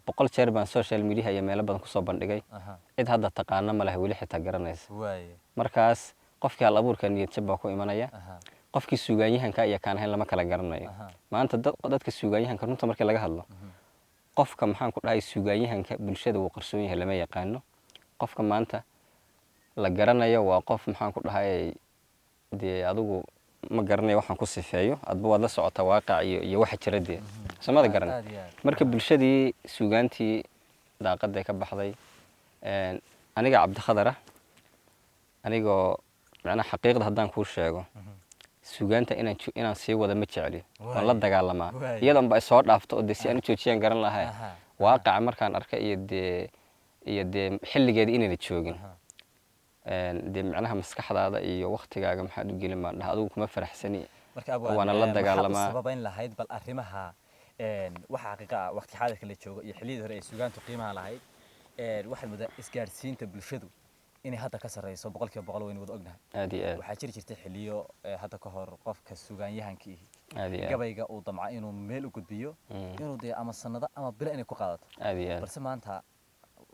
100 jeer baan social media iyo meelo badan kusoo bandhigay. Cid hadda taqaana ma laha, weli xitaa garanaysa. Markaas qofkii hal abuurka niyad jab baa ku imanaya. Qofkii suugaanyahanka iyo kaan ahayn lama kala garanayo. Maanta dadka suugaanyahanka runta markii laga hadlo, qofka maxaan ku dhahay suugaanyahanka bulshada wuu qarsoon yahay, lama yaqaano. Qofka maanta la garanayo waa qof maxaan ku dhahay dee adigu ma garanayo waxaan ku sifeeyo, adba waad la socotaa waaqac iyo waxa jira dee, samada garan. Aad iyo aad. Marka bulshadii suugaantii daaqaday ka baxday. Aniga Cabdikhadar ah, anigoo macnaha xaqiiqda haddaan kuu sheego, suugaanta inaan sii wada ma jecli, waan la dagaalamaa. Iyadoon ba isoo dhaafto oo dee si aan u joojiyaan garan lahay. Waaqaca markaan arka iyo dee xilligeeda inayna joogin, dee macnaha maskaxdaada iyo waktigaaga maxaad u gelin baan dhaha, adigu kuma faraxsani. Marka abwaan, waana la maxaad u dagaalamaa. sababayn lahayd bal arrimaha waxa xaqiiqa ah waqti xaadirka la joogo iyo xilliyadii hore ay suugaantu qiimaha lahayd, waxaad moodaa isgaadhsiinta bulshadu inay hadda ka sarreyso 100%, waynu wada ognahay. Aad iyo aad. Waxaa jiri jirtay xilliyo hadda ka hor qofka suugaanyahankii Aad iyo aad. gabayga uu damca inuu meel u gudbiyo inuu dee ama sanado ama bilo inay ku qaadato. Aad iyo aad. Balse maanta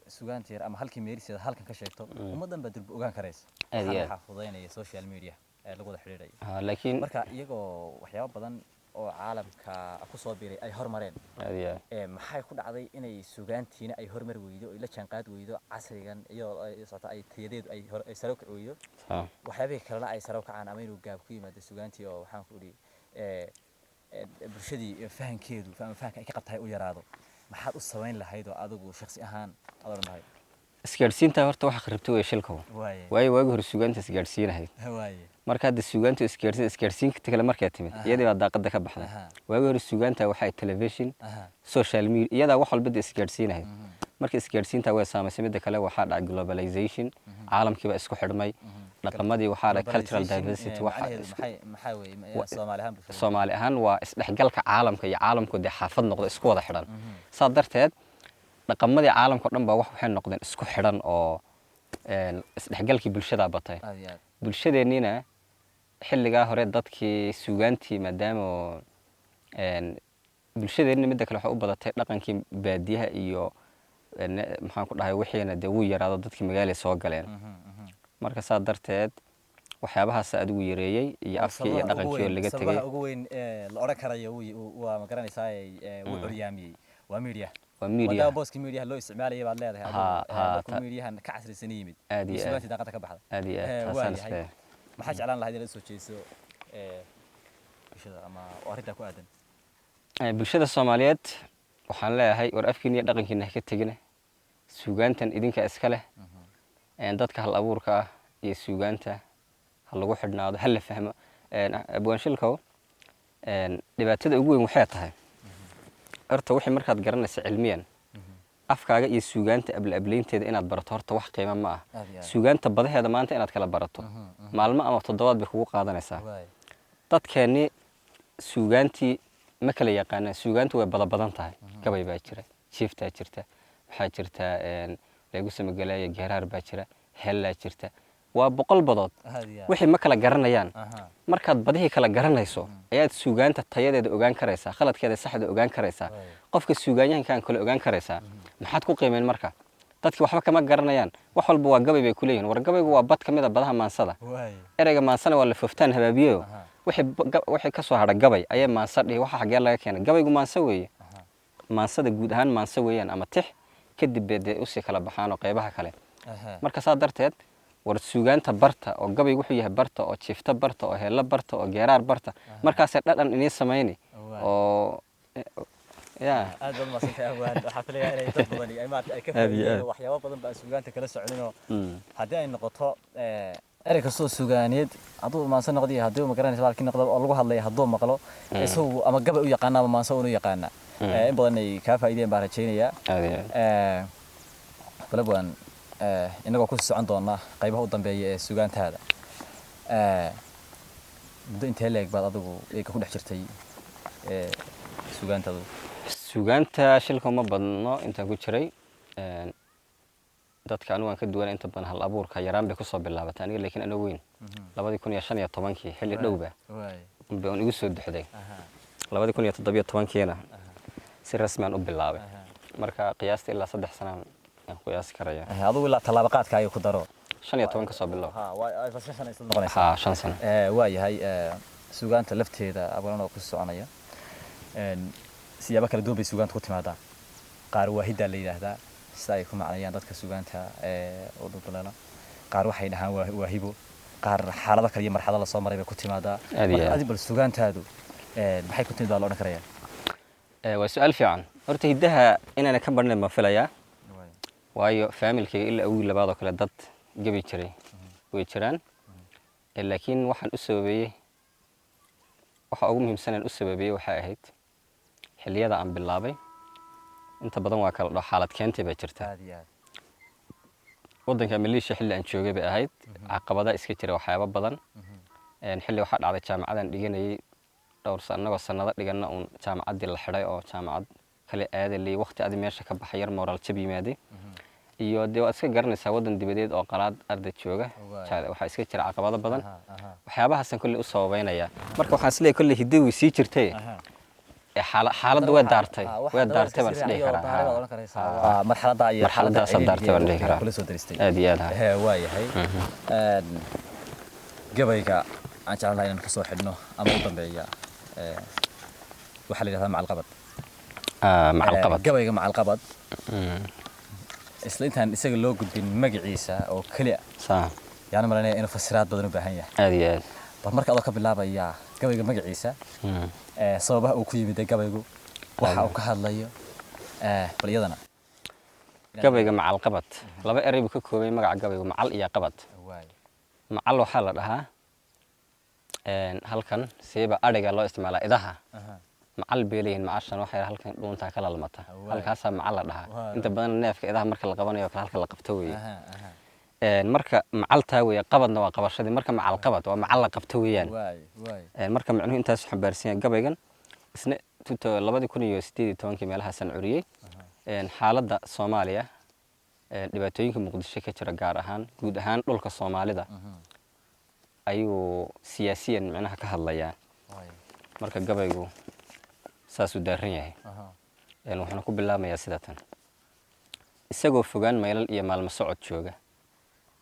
suugaanta yar ama halkii meeriseeda halkan ka sheegto, ummaddan baa durba ogaan karaysa. Aad iyo Waxaana aad. waxaa fududaynaya social media ee lagu wada xidhiidhayo. Ha, laakiin Marka iyagoo waxyaabo badan oo caalamka ku soo biiray ay hormareen, Aad iyo aad. Maxay ku dhacday inay suugaantiina ay hormari weydo, ay la jaanqaad weydo casrigan, iyadoo ay socota ay tayadeedu ay sare u kici weydo, waxyaabihii kalena ay sare u kacaan, ama inuu gaab ku yimaado suugaantii oo waxaan ku idhi bulshadii fahankeedu ama fahanka ay ka qabtahay u yaraado? Maxaad u samayn lahayd oo adigu shakhsi ahaan aad odhan lahayd? Isgaadhsiinta horta waxa kharibtay way shilkow. Waayo waagi hore suugaanta isgaadhsiinahayd. Marka hadda suugaanta isgaadhsiinta kale markay timid, iyadii baa daaqada ka baxday. Waagi hore suugaanta waxay television, social media, iyadaa wax walba dee isgaadhsiinahayd. Marka isgaadhsiinta way saamaysay. Midda kale waxaa dhacay globalization, caalamkii baa isku xidhmay, dhaqamadii waxaa dhacay cultural Globalization, diversity waxa macnaheedu maxay weeye Soomaali ahaan bulshada? Soomaali ahaan waa isdhexgalka caalamka iyo caalamku dee xaafad noqdo, isku wada xidhan. Saa darteed dhaqamadii caalamka o dhan baa wax waxay noqdeen isku xidhan oo isdhexgalkii bulshadaa batay. Aad iyo aad. Bulshadeenniina xilligaa hore dadkii suugaantii maadaama bulshadeenni midda kale waxay u badatay dhaqankii baadiyaha iyo maxaan ku dhahay wixiina dee wuu yaraado, dadkii magaalay soo galeen. Marka saa darteed waxyaabahaas adigu yareeyey iyo afkii iyo Sababaha ugu dhaqankii oo laga tegey. Sababaha ugu weyn ee la odhan karayo waa ma garanaysaa wuu curyaamiyey waa media. Waa media. Maadaama booskii media loo isticmaalayay baad leedahay adigu, Ha, markuu mediahan ka casrisan yimid Aad iyo iyo aad. suugaantii daaqada ka baxda. Aad iyo aad, Waa taasaan yahay. isleeyahay. Maxaa jeclaan lahayd inaad soo jeediso bulshada ama oo arrintaa ku aadan? Bulshada Soomaaliyeed Waxaan leeyahay, war afkiina iyo dhaqankiina ha ka tegina, suugaantan idinka iska leh. Dadka hal abuurka ah iyo suugaanta ha lagu xidhnaado, ha la fahmo. Abwaanshilkow, dhibaatada ugu weyn waxay tahay horta wixii markaad garanaysa cilmiyan afkaaga iyo suugaanta abla-ablaynteeda inaad barato, horta wax qiimo ma ah. Aad iyo aad. Suugaanta badaheeda maanta inaad kala barato maalmo ama toddobaad bay kugu qaadanaysaa. Dadkeenni suugaantii ma kala yaqaanaan. Suugaantu way bada badan tahay. Gabay baa jira, jiiftaa jirta, waxaa jirta lagu samagelaya, geeraar baa jira, hellaa jirta, waa 100 badood. Aad iyo aad. Wixii ma kala garanayaan. Markaad badihii kala garanayso ayaad suugaanta tayadeeda ogaan karaysaa, khaladkeeda saxda ogaan karaysaa, qofka suugaanyahankaan kale ogaan karaysaa. Maxaad ku qiimeyn? Marka dadki waxba kama garanayaan, wax walba waa gabay bay kuleeyihin. War gabaygu waa bad ka mid a badaha maansada. Ereyga maansana waa la fooftaan habaabiyeyo. Wixii ka soo hadha gabay ayay maansa dhihi. Waxa xaggee laga keenay? Gabaygu maanso weeye. Maansada guud ahaan maanso weeyaan ama tix, kadib bay dee usii kala baxaan oo qaybaha kale. Marka saa darteed, war suugaanta barta, oo gabaygu wuxuu yahay barta, oo jiifta barta, oo heello barta, oo geeraar barta. Markaasay dhadhan iniin samayni oo ya. Aad baad mahadsantahay, Abwaan. Waxaa filayaa inay dad badani ay maaragtay ay ka Aad iyo faa'iideen aad. waxyaabo badan baa suugaanta kala soconinoo haddii ay noqoto erey kastoo suugaaneed, hadduu maanso noqdo iyo haddii uu magaranaysa baalkii noqdo oo lagu hadlaya, hadduu maqlo isagu ama gabay u yaqaana ama maanso unu yaqaana. In badan ay kaa faa'iideen baan rajaynayaa. Aad iyo aad. Bal Abwaan, inagoo ku socon doona qaybaha u dambeeya ee suugaantaada, muddo intee leeg baad adigu eega ku dhex jirtay suugaantaadu? Suugaanta shilka uma badno intaan ku jiray. Dadka anigu waan ka duwan, inta badan hal abuurka yaraan bay kusoo bilaabatay aniga, laakiin anoo weyn, 2015-kii xilli dhowba unbay un igu soo duxday. 2017-kiina si rasmi aan u bilaabay. Marka qiyaasta ilaa 3 sana aan qiyaasi karaya. Adigu ilaa tallaabo qaadka ayuu ku daro. 15 ka soo bilow. Ha, waa 5 sano isla noqonaysaa. Ha, 5 sano. Waa yahay. Suugaanta lafteeda abwalan oo ku soconaya, siyaabo kala duwan bay suugaanta ku timaadaa. Qaar waa hiddaa la yidhaahdaa, sida ay ku macneeyaan dadka suugaanta u dhulduleela. Qaar waxay dhahaan waa hibo, qaar xaalado kale iyo marxalado lasoo maray bay ku timaadaa. Aad iyo Marka aad. adi bal suugaantaadu maxay ku timid baa la odhan karayaa? Waa su-aal fiican. Horta hiddaha inaana ka badhnayn baan filayaa, waayo faamilkayga ilaa awgii labaad oo kale dad gebi jiray way jiraan. Laakiin waxaan u sababeeyey, waxa ugu muhiimsan aan u sababeeyey waxay ahayd xilliyada aan bilaabay inta badan waa kala dho xaalad keentay baa jirta. Aad iyo aad. Waddanka Maleeshiya xilli aan joogay bay ahayd. Caqabada iska jira, waxyaabo badan. Xilli waxaa dhacday jaamacadan dhiganayay dhowr annagoo sanado dhiganna uun jaamacaddii la xidhay oo jaamacad kale aaday, waqti adi meesha ka baxay, yar moral jab yimaaday. Iyo dee waad iska garanaysaa waddan dibadeed oo qalaad arday jooga, waxaa iska jira caqabado badan. Waxyaabahaasaan kolley u sababeynaya. Marka waxaan isleeyahay kolley hiddo way sii jirtay ee xaaladdu way daartay, way daartay baan isdhihi karaa. Waa marxaladda iyo Marxaladaasaa daartay baan dhihi karaa. Kula soo daristay. Aad iyo aad, ha. Waa yahay. Gabayga aan jeclaan lahaa inaan kusoo xidhno ama u dambeeya waxaa la yidhahdaa Macalqabad. Ah, Macalqabad. Gabayga Macalqabad, isla intaan isaga loo gudbin magaciisa oo keliya yaan malanaya inuu fasiraad badan u baahan yahay. Aad iyo aad. Bal marka adoo ka bilaabaya gabayga magaciisa, sababaha uu ku yimid gabaygu, waxa uu ka hadlayo, bal iyadana. Gabayga Macalqabad laba erey buu ka koobay magaca gabaygu, macal iyo qabad. Macal waxaa la dhahaa halkan siiba adhiga loo isticmaalaa, idaha macal bay leeyihiin. Macashan waxay halkan dhuuntaa ka lalmata, halkaasaa macal la dhahaa. Inta badan neefka idaha marka la qabanayo kale halka la qabto weeye. Marka macaltaa weeye, qabadna waa qabashadii. Marka macal qabad waa macal la qabto weeyaan. Waay waay Marka macnuhu intaas xambaarsan yahay gabaygan isna 2018-kii meelahaasaan curiyey. Xaaladda Soomaaliya, dhibaatooyinka Muqdisho ka jira gaar ahaan, guud ahaan dhulka Soomaalida ayuu siyaasiyan micnaha ka hadlayaa. Marka gabaygu saasuu daaran yahay. Wuxuuna ku bilaabmayaa sida tan: Isagoo fogaan maylal iyo maalmo socod jooga,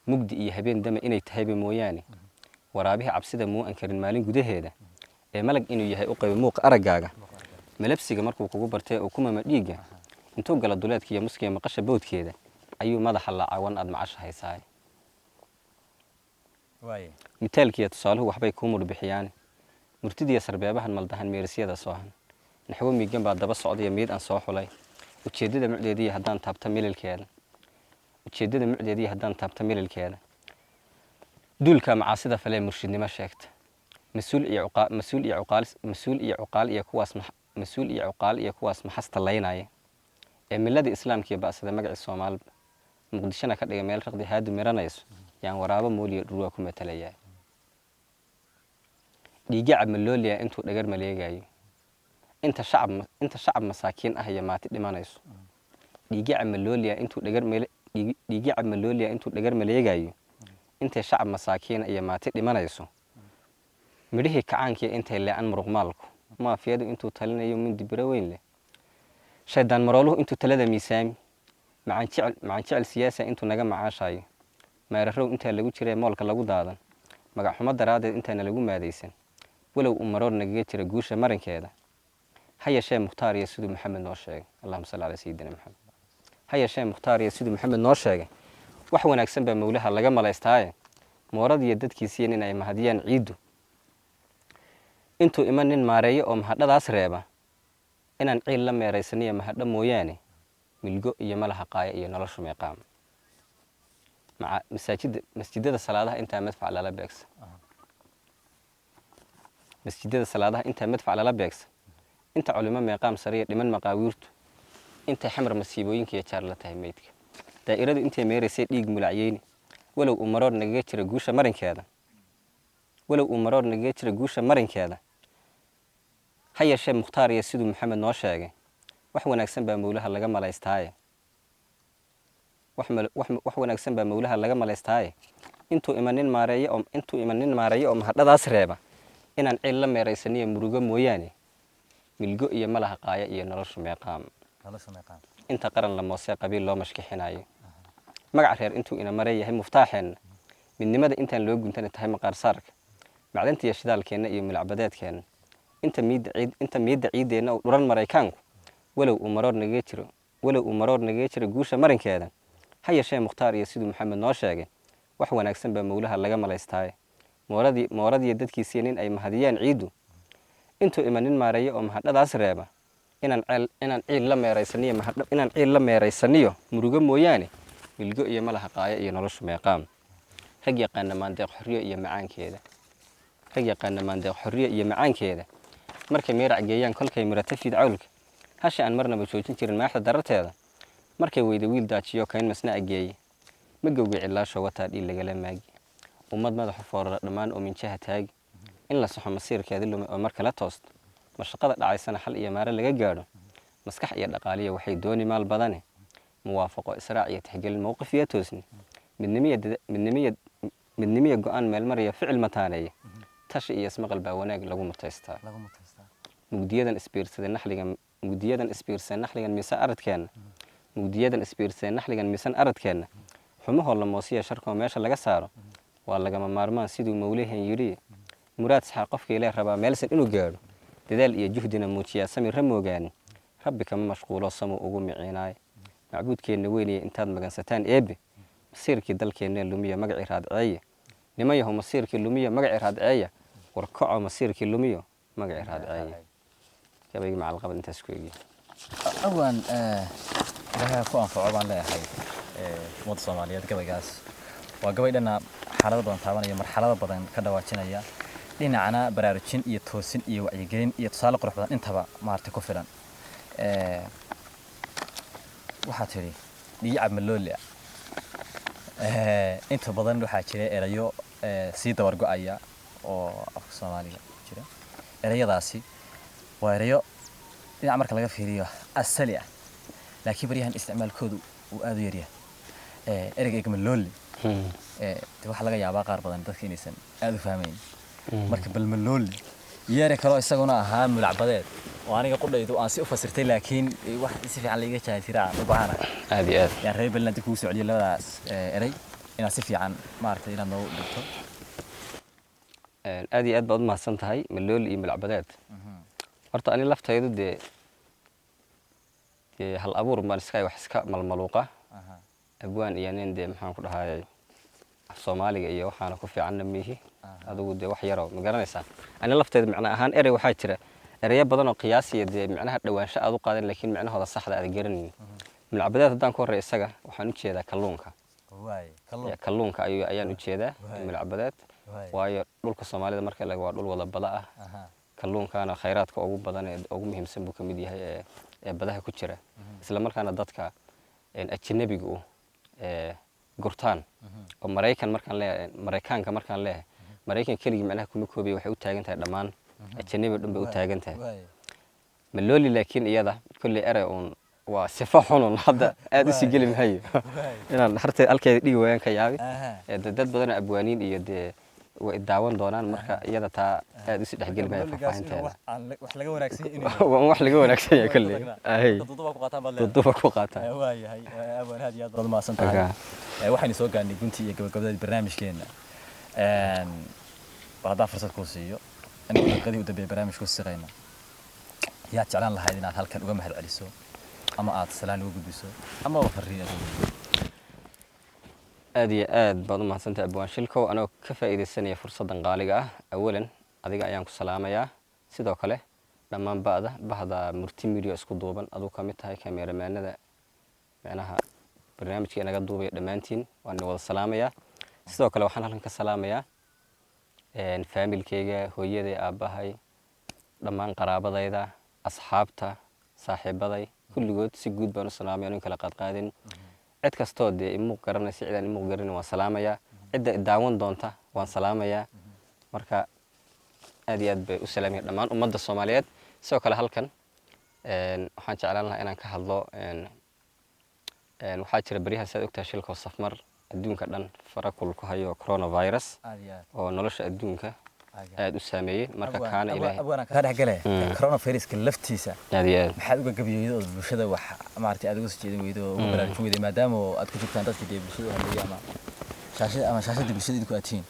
mugdi iyo habeen dama inay tahayba mooyaane, waraabihii cabsida muu ankarin maalin gudaheeda ee malag inuu yahay u qaybo muuqa araggaaga, malabsiga markuu kugu bartay uu ku mama dhiigga, intuu gala duleedka iyo muskiga maqasha boodkeeda ayuu madaxa laacawan aad macasha haysaay. Mitaalkiiyo tusaaluhu waxbay kuu murbixiyaan, murtidiiyo sarbeebahan maldahan meerisyada soohan. Naxwo miigan baa daba socdaya miid aan soo xulay. Ujeeddada mucdeediya haddaan taabta mililkeeda, ujeeddada mucdeediya haddaan taabta mililkeeda, duulka macaasida falee murshidnimo sheegta, mas-uul iyo cuqaal, mas-uul iyo cuqaal, mas-uul iyo cuqaal iyo kuwaas, mas-uul iyo cuqaal iyo kuwaas maxasta laynaya ee milladii islaamka iyo ba'sada magacii Soomaalba, Muqdishona ka dhigay meel raqdi haadu miranayso, yaan waraabo mooliyo dhurwaa ku matalayaa. Dhiigga malooliya intuu dhagar maleegayo, inta shacab masaakiin ah iyo maati dhimanayso. Dhiigga malooliya intuu dhagar male, dhiigga malooliya intuu dhagar maleegayo, intay shacab masaakiin iyo maati dhimanayso. Midhihii kacaankiya intay leecan muruqmaalku, maafiyadu intuu talinayo mindi biro weyn leh, shaydaan marooluhu intuu talada miisaami, macaan jecel siyaasa intuu naga macaashayo, meerarow intaa lagu jiray moolka lagu daadan, magac xumo daraaddeed intaana lagu maadaysan, walow uu maroor nagaga jira guusha marinkeeda. Ha yeeshee Mukhtaar iyo siduu Maxamed noo sheegay, allahuma salli calaa sayidina Maxamed, ha yeeshee Mukhtaar iyo siduu Maxamed noo sheegay, wax wanaagsan baa mowlaha laga malaystaaye. Mooradiyo dadkiisiin in ay mahadiyaan ciiddu intuu iman nin maareeyo oo mahadhadaas reeba, inaan ciil la meeraysaniyo mahadho mooyaane, milgo iyo malaha qaaya iyo noloshu meeqaam. Maca masaajida, masjidada salaadaha intaa madfac lala beegsa, masjidada salaadaha intaa madfac lala beegsa, inta culimo meeqaam sariya dhiman maqaawiirtu, intay Xamar masiibooyinka iyo jaar la tahay meydka, daa'iradu intay meeraysay dhiig mulacyeyni, walow uu maroor nagaga jira guusha marinkeeda, walow uu maroor nagaga jira guusha marinkeeda. Ha yeeshee Mukhtaar iyo siduu Maxamed noo sheegay, wax wanaagsan baa mowlaha laga malaystaaye, wax wanaagsan baa mowlaha laga malaystaaye. Intuu iman nin maareeyo oo mahadhadaas reeba, inaan ciil la meeraysaniyo murugo mooyaane, milgo iyo malaha qaaya iyo noloshu meeqaam. Nolosha meeqaan. Inta qaran la moosee qabiil loo mashkixinayo, magac reer intuu ina mare yahay muftaaxeenna, midnimada intaan loo guntana tahay maqaarsaarka, macdanta iyo shidaalkeenna iyo milacbadeedkeenna, inta miidda ciiddeenna uu dhuran Maraykaanku, walow uu maroor nagaga jiro guusha marinkeeda. Ha yeeshee Mukhtaar iyo siduu Maxamed noo sheegay, wax wanaagsan baa mowlaha laga malaystaaye. Mooradiyo dadkiisiiya nin ay mahadiyaan ciiddu intuu iman nin maareeyo oo mahadhadaas reeba, inaan ciil la meeraysaniyo mahadho, inaan ciil la meeraysaniyo murugo mooyaane, milgo iyo malaha qaaya iyo noloshu meeqaam. Rag yaqaana maandeeq xorriyo iyo macaankeeda, rag yaqaana maandeeq xorriyo iyo macaankeeda, markay meerac geeyaan kolkay mirata fiid cawlka, hasha aan marnaba joojin jirin maaxda dararteeda, markay weyda wiil daajiyo kayn masna ageeye, magowga cilaasho wataa dhiil lagala maagi, ummad madaxa foorara dhammaan oo minjaha taagi, in la saxo masiirkeedi lumay oo mar kala toosto, mashaqada dhacaysana xal iyo maare laga gaadho, maskax iyo dhaqaaliya waxay dooni maal badane, muwaafaqo israac iyo tixgelin mowqif iyo toosni, midnimiya go-aan meelmaraya ficil mataaneeya, tashi iyo ismaqal baa wanaag lagu mutaystaa. Lagu mutaystaa. Mugdiyadan isbiirsaday naxligan miisan aradkeenna, mugdiyadan isbiirsaday naxligan miisan aradkeenna, xumahoo la moosiya sharkoo meesha laga saaro waa lagama maarmaan, siduu mowlahan yidhi. Muraad saxa qofkii lee rabaa meelsan inuu gaadho, dadaal iyo juhdina muujiyaa, samirra moogaani, Rabbi kama mashquulo samuu ugu miciinaay. Macbuudkeenna weynaya intaad magansataan Eebbe, masiirkii dalkeenna lumiya magacii raadceeya. Niman yahow, masiirkii lumiya magacii raadceeya. Warkaco, masiirkii lumiyo magacii raadceeya. Gabaygii macalqabad intaas ku egiya. Awaan Ilaahay ha ku anfaco baan leeyahay ummadda Soomaaliyeed. Gabaygaas waa gabay dhana xaalado badan taabanaya, marxalado badan ka dhawaajinaya, dhinacna baraarujin iyo toosin iyo wacyigelin iyo tusaale qurux badan intaba maaragtay ku filan. Waxaa tidhi dhiyacab malooli ah. Inta badan waxaa jira erayo sii dabar go'aya oo afka Soomaaliga jira. Erayadaasi waa erayo dhinac marka laga fiiriyo asali ah, laakiin baryahan isticmaalkoodu uu aad u yaryahay. Ereyga egmalooli de waxaa laga yaabaa qaar badan dadka inaysan aad u fahmayn. Marka bal malooli iyo erey kaloo isaguna ahaa mulacbadeed oo aniga qudhaydu aan si u fasirtay, laakiin wax si fiican laiga jaahiltiraa u baahanahay. Aad iyo aad. Yaan reer Belinland kugu soo celiyay labadaas erey inaad si fiican maaragtay inaad noogu dhigto. Aad iyo aad baad u mahadsan tahay. Malooli iyo milacbadeed, horta ani laftaydu dee hal abuur baan iska wax iska malmaluuqa, abwaan iyo nin dee maxaan ku dhahayay af Soomaaliga iyo waxaana ku fiicanna miihi. Adigu dee wax yaroo ma garanaysaa, ani laftayda macna ahaan erey waxaa jira Ereyo badan oo qiyaasiya dee micnaha dhawaansho aad u qaadan, laakiin micnahooda saxda aad garanaynin. Mulacbadeed haddaan ku horreeya, isaga waxaan u jeedaa kalluunka. Waay, kalluun. Ya, kalluunka ayaan u jeedaa mulacbadeed. Waayo dhulka Soomaalida marka laga waa dhul wada bada ah. Kalluunkaana khayraadka ugu badan ee ugu muhiimsan buu ka mid yahay ee badaha ku jira, isla markaana dadka ajnabiga u gurtaan oo Maraykan markaan leeyahay, Maraykaanka markaan leeyahay, Maraykan keligii macnaha kuma koobiya, waxay u taagan tahay dhammaan ajnabi dhan bay u taagan tahay. Malooli laakiin iyada kolley erey uun waa sifo xunun, hadda aad usii geli maayo, inaan harta halkeeda dhigi waayaan ka yaabi. Dee dad badan oo abwaaniin iyo dee way daawan doonaan, marka iyada taa aad usii dhexgeli maayo faahfaahinteeda. Wax laga wanaagsan yahay inuu Waa wax laga wanaagsan yahay kolley. Ahey. Duduba ku qaataan baad leedahay. Duduba ku qaataan. Waayahay, abwaan, aad iyo aad baad umahadsan tahay. Waxaynu soo gaarnay guntii iyo gabagabadii barnaamijkeena. Bal haddaan fursad kuu siiyo, inagoo daqiiqadii u dambeeyay barnaamijka ku siqayna, yaad jeclaan lahayd inaad halkan uga mahad celiso ama aad salaan uga gudbiso ama fariin aad uga gudbiso? Aad iyo aad baad u mahadsantahay, abwaan Shilkow. Anoo ka faa'iidaysanaya fursaddan qaaliga ah, awalan adiga ayaan ku salaamayaa, sidoo kale dhammaan ba'da bahda Murti Media isku duuban, aduu ka mid tahay kameeramaanada micnaha barnaamijka inaga duubaya, dhammaantiin waan wada salaamayaa. Sidoo kale waxaan halkan ka salaamayaa faamilkeyga, hooyaday, aabbahay, dhammaan qaraabadayda, asxaabta, saaxiibaday, kulligood si guud baan u salaamaya, anuun kala qaadqaadin. Cid kastoo dee imuuq garanaysa, cidaan imuuq garanin waan salaamayaa, cidda i daawan doonta waan salaamayaa. Marka aad iyo aad bay u salaamaya dhammaan ummadda Soomaaliyeed. Sidoo kale halkan waxaan jeclaan lahaa inaan ka hadlo waxaa jira baryahan, saad ogtahay shilka, oo safmar adduunka dhan fara kul ku hayo, coronavirus, Aad iyo aad. oo nolosha adduunka aad u saameeyey. Marka kaana Ilaahay Abwaanaan kaa dhexgale, coronaviruska laftiisa Aad iyo aad. maxaad uga gabiyeyda oo bulshada wax maaragtay aad uga soo jeedin weydo oo uga baraarujin weyday, maadaama oo aad ku jirtaan dadkii dee bulshada u hadlayay ama shaashada ama shaashada bulshada idinku aad tihiin?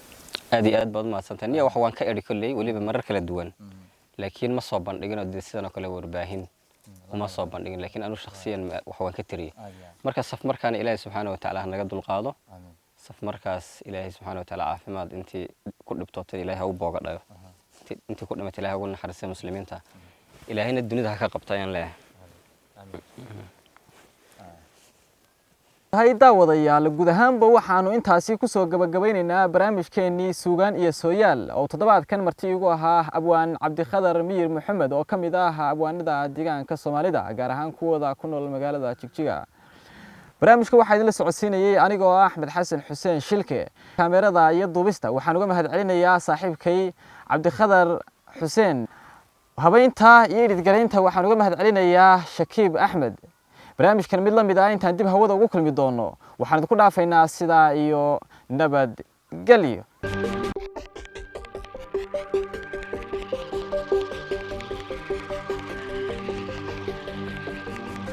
Aad iyo aad baad u mahadsantahay. Niya wax waan ka idhi kolley, weliba marar kala duwan, laakiin ma soo bandhigin oo dee sidan oo kale warbaahin uma soo bandhigin, laakiin anu shakhsiyan wax waan ka tiriyey. Aad iyo aad. Marka saf markaana Ilaahay subxaana wa tacaala ha naga dulqaado. Amiin. Saf markaas Ilaahay subxaana wa tacaala caafimaad, intii ku dhibtootay Ilaahay ha u booga dhayo, intii ku dhimatay Ilaahay ugu naxariistay, muslimiinta Ilaahayna dunida ha ka qabta ayaan leeyahay. Amiin. Hay daawadayaal, guud ahaanba waxaanu intaasi kusoo gabagabeynaynaa barnaamijkeennii Suugaan iyo Sooyaal oo toddobaadkan marti igu ahaa abwaan Cabdikhadar Miyir Maxamed oo ka mid ah abwaanada deegaanka Soomaalida, gaar ahaan kuwooda ku nool magaalada Jigjiga. Barnaamijka waxaa idinla socodsiinayey anigoo ah Axmed Xasan Xuseen Shilke. Kaamerada iyo duubista waxaan uga mahad celinayaa saaxiibkay Cabdikhadar Xuseen. Habeynta iyo editgaraynta waxaan uga mahad celinayaa Shakiib Axmed. Barnaamijkan mid la mid ah intaan dib hawada ugu kulmi doono, waxaan idinku dhaafaynaa sidaa iyo nabadgelyo.